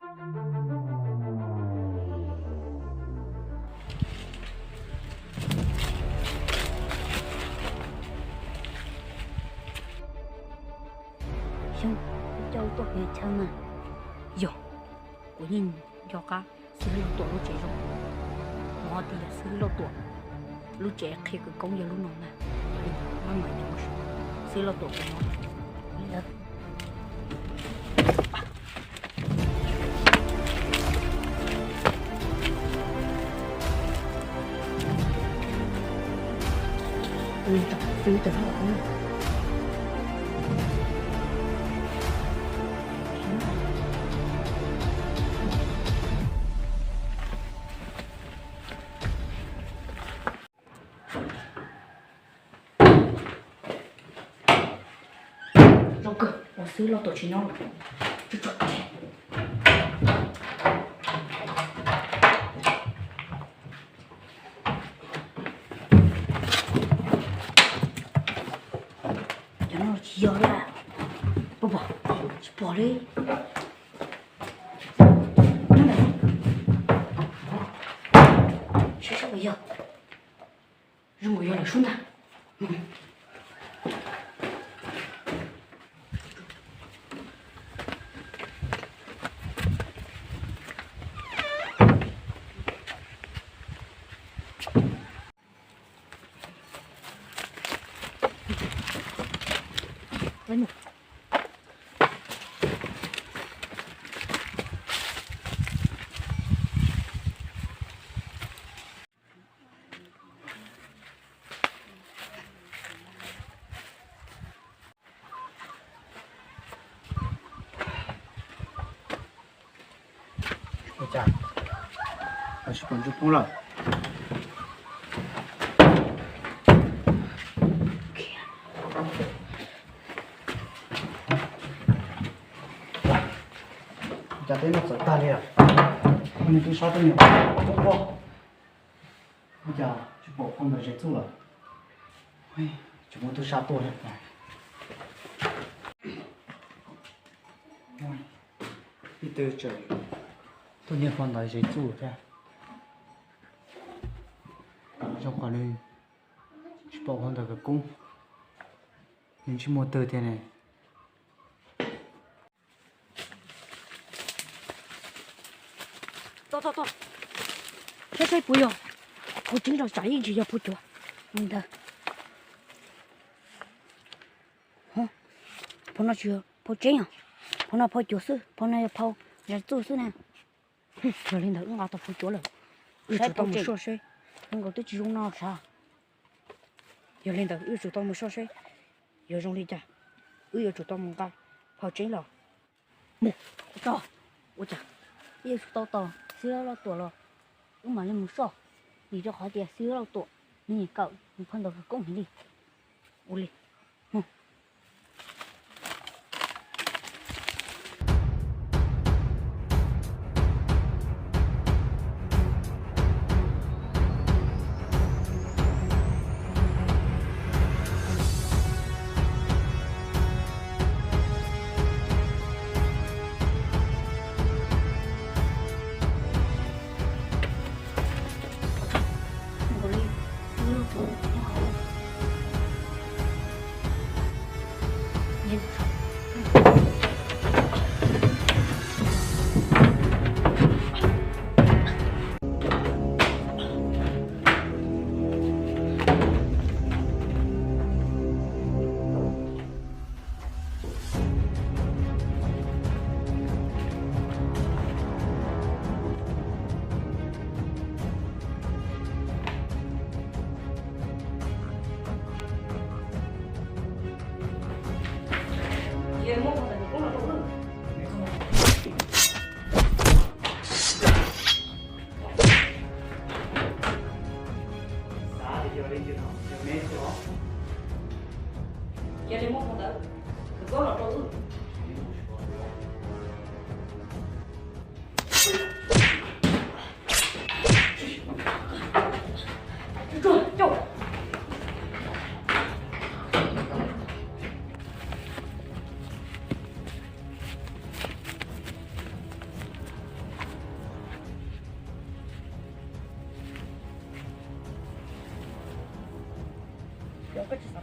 Xyoo, kuv coj wb tuaj pem chaw mas. Yog, kuv yeej nco qab Xib Hwb Lauj Tuam lub tsev zoo. Kuv ho tias yog Xib Hwb Lauj Tuam lub tsev qhia khawv koob yog lub no na. Yog li, maj mam nyob mus saib Xib Hwb Lauj Tuam puas nyob li ntawd. Zoo kawg, ua Xib Hwb Lauj Tuam tsis nyob lawm. Tsuag tsuag tiag. Cov no tsis yog li. Pom pom, tsis pom li. Nyob ntawm no. Saib saib puas yog. Zoo nkaus yog lawm sub ntag. Ua cas, los sis pom ntsuj poob lawm? Ua cas teb no txawv tag li lawm? Ua cas tub sab tuaj niam poob pob? Ua cas tsis pom phau ntawv zes txuj lawm? Tsis muaj tub sab tuaj li. Ib tug tseem tuaj niam phau ntawv zes txuj thiab. Zoo qhov nws tsis pom phau ntawv khawv koob, nws tsis muaj twg thiab ne. Tos tos tos, saib saib puas yog phau tseeb los tsam yeej tsis yog phau cuav li ntawd. Phau no tsis yog phau tseeb os, phau no phau cuav xwb, phau no yog phau zes txuj xwb na. Yog li ntawd wb nqa tau phau cuav lawm, wb yuav tsum tau mus soj seb. Zoo nkaus twb tsis zoo no sav. Yog li ntawd wb yuav tsum tau mus soj seb yog zoo li cas, wb yuav tsum tau mus nqa phau tseeb los. Mus, tos, ua cas wb yuav tsum tau tos Xib Hwb Lauj Tuam los wb mam li mus soj, vim rau qhov tias Xib Hwb Lauj Tuam nws nyiam kawm nws phau ntawv khawv koob heev li. Ua li, mus.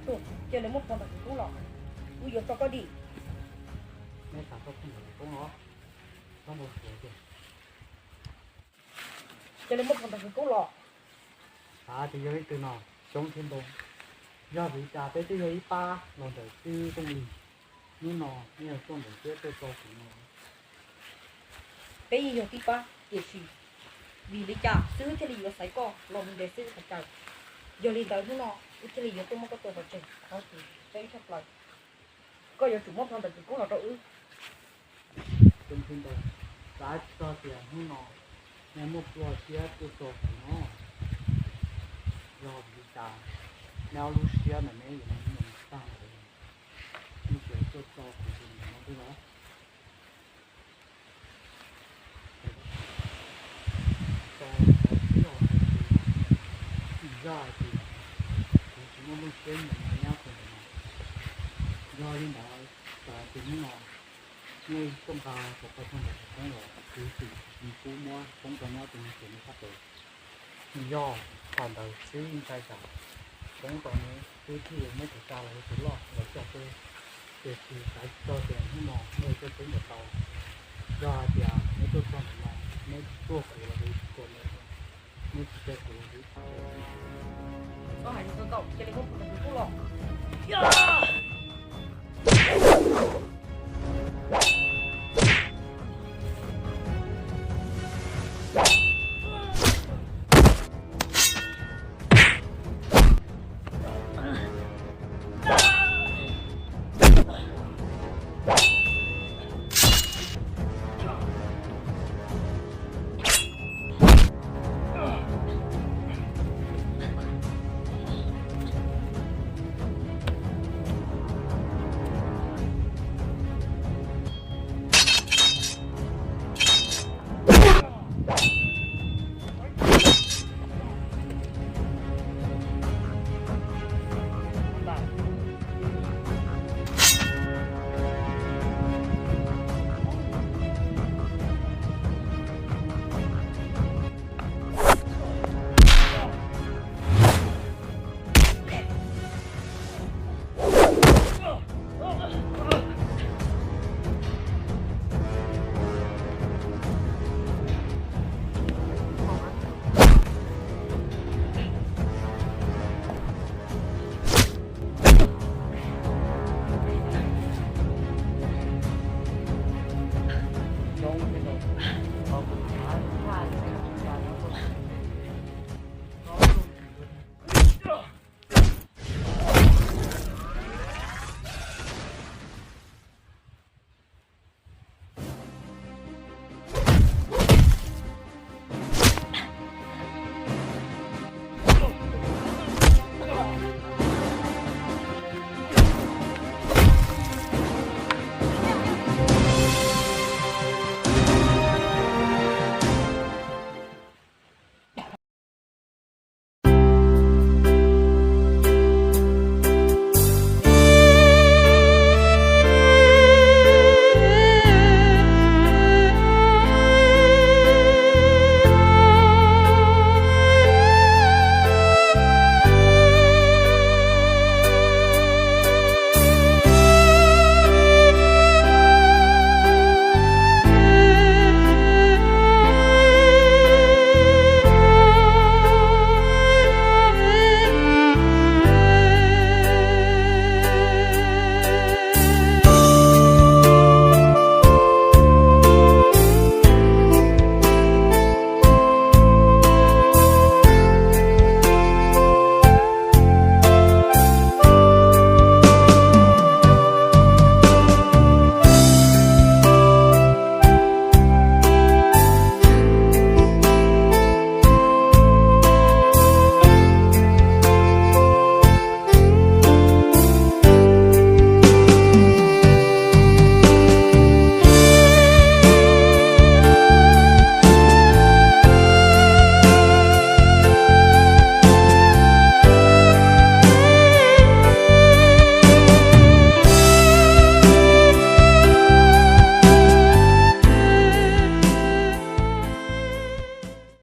Cia li muab phau ntawv khawv koob los, wb yuav tso koj dim. Neb xav tau phau ntawv khawv koob los? Txhob npau suav tiag. Cia li muab phau ntawv khawv koob los. Xav tias yog leej twg no, xyoob thiab ntoo. Yog vim li cas peb twb yog ib pab los ntawm xib hwb Tooj Lis, hnub no nej yog tuaj ntawm thiab tuaj tso kuv no? Peb yeej yog tib pab, tiam sis vim li cas xib hwb thiaj li yuav xaiv koj los mus ntes xib hwb qhov chaw? Yog li ntawd hnub no wb thiaj li yuav tuaj muab koj tua pov tseg qhov twg peb tshaj plaws. Koj yuav tsum muab phau ntawv khawv koob los rau wb. Xav tsis txog tias hnub no nej muaj plua siab tuaj tso kuv no. Yog vim li cas nej ob lub siab ntawm neb yuav mus tag lawm, nej tseem tuaj tso kuv tus ntawm no thiab los? Tso qhov twg los hais tias, yog hais tias kuv tsis muaj lub siab nyiam neb ob tug ntawm no. Yog li ntawd, txawm tias hnub no nej tuaj nqa tau phau ntawv khawv koob los, kuv tseem tsis pub muab poob rau neb ob tug no tus me sab tes. Yog thaum ntawd xib hwb ntshai tsam poob rau neb, xib hwb thiaj yuav muab kuv tsa los ua tus loj los coj peb. Tiam sis xav tsis txog tias hnub no nej tuaj txeeb kom tau. Yog hais tias neb tuaj txog ntawm no, neb tuaj kuv los ua tus me, neb tsis cia kuv los ua tus. Txhob hais lus tau tau, cia li muab phau ntawv khawv koob los.